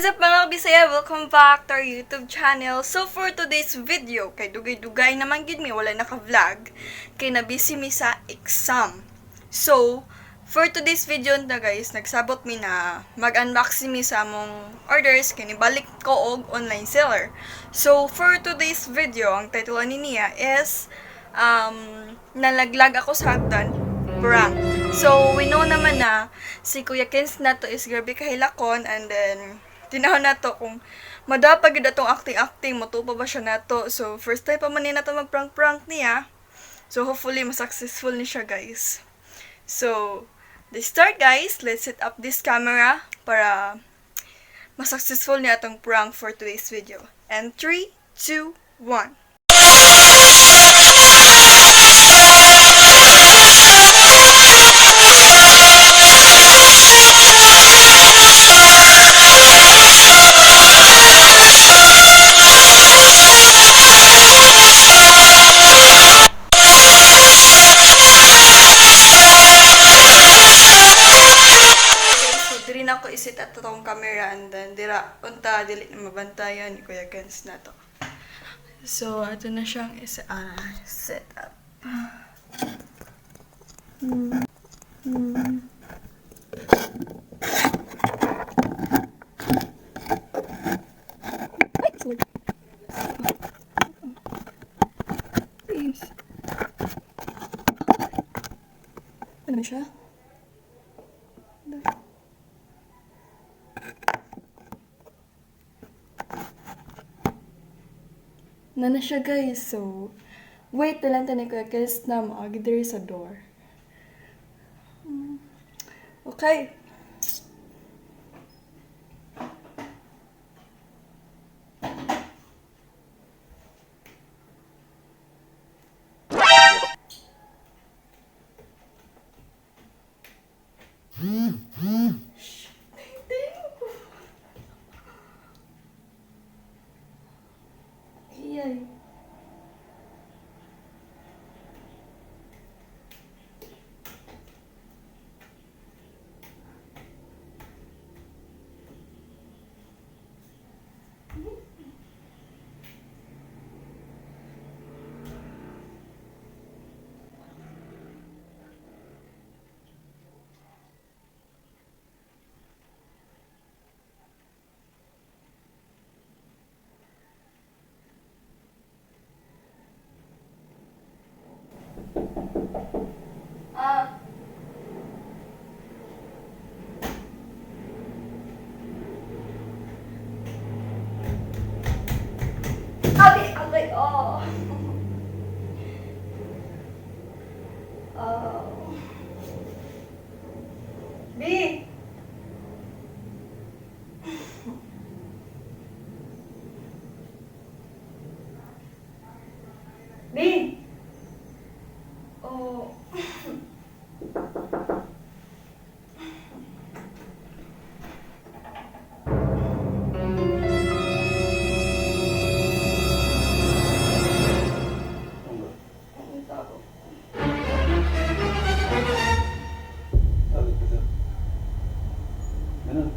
is up, mga Bisaya? Welcome back to our YouTube channel. So for today's video, kay dugay-dugay naman gid mi wala naka-vlog, kay nabisi mi sa exam. So, for today's video na guys, nagsabot mi na mag-unboxing mi sa among orders kay nibalik ko og online seller. So, for today's video, ang title ani niya is "Nalaglag Ako sa Hagdan Prank." So, we know naman na si Kuya Kens na to is grabe kahilakon, and then tinahon na to kung madapag gid atong acting-acting, motupa ba siya nato. So, first time pa man ni nato mag-prank-prank niya. So, hopefully, mas-successful ni siya, guys. So, let's start, guys. Let's set up this camera para mas-successful niya atong prank for today's video. And 3, 2, 1. So, diri na ako isit at atong camera and then dira unta dili na mabantayan ni Kuya Kens na to. So, ato na siyang isa set up. Ay, sorry. Please. Ano na siya? Na na siya, guys. So, wait na lang tani Kuya Kens na maagi diri sa door. Okay. Iyay. Ah. Abi, agay, oh. Oh. B. B. Oh. Ang tao. Tawag ka sir. Ganun.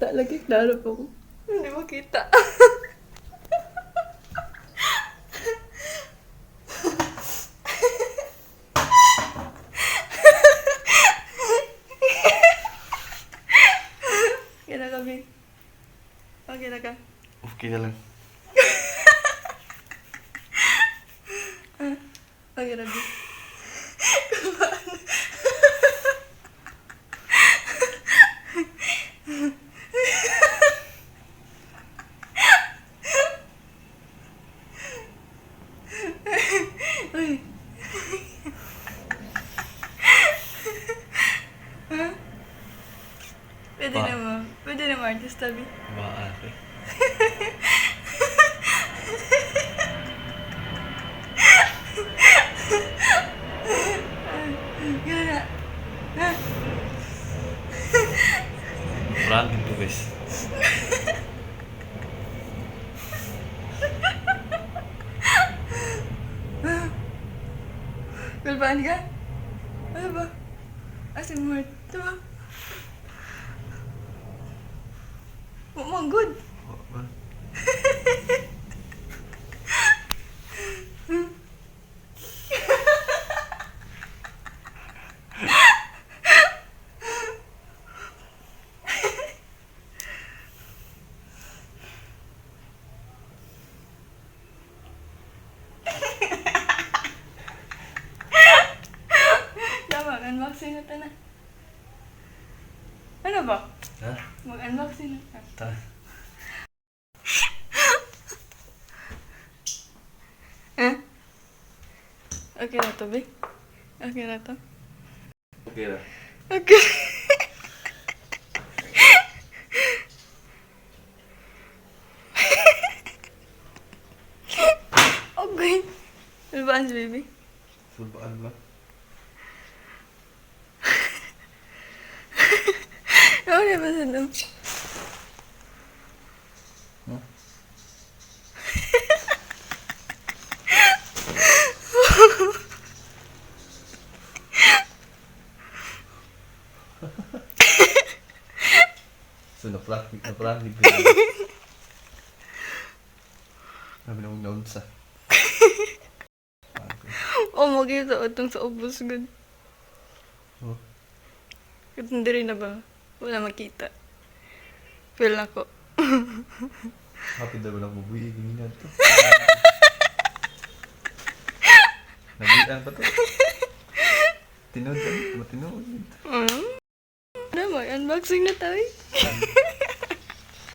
Wala lagi, klaro po ko. Hindi makita. Okay na kami. Okay na ka. Okay na lang. Okay na, Bi. Uy. Ha? Pwede Ba- na mo. Pwede na mo, artista, Bi. Maarte. Gana na. Ha? Prank to, guys. Kulpaan ka? Ano ba? Asin mo, ito ba? Mo good. Ba? Tama, mag-unboxing na ta na. Ano ba? Ha? Mag-unboxing na ta. Ta. Eh? Okay na to, be? Okay na to? Okay na. Okay. Okay. Ano ba, baby? Sulbaan ba? Ano ba sa no? Huh? So na-prank, na-prank ko. Sabi na kong naunsa. Oh, magkita itong sa ubos good. Oh. Katong diri na ba? Wala makita. Feel ako. Happy daw lang mabuhi ganyan to. Nabitan pa to. Tinood kami, matinood. Ano? Ano, mag-unboxing na tayo. Eh.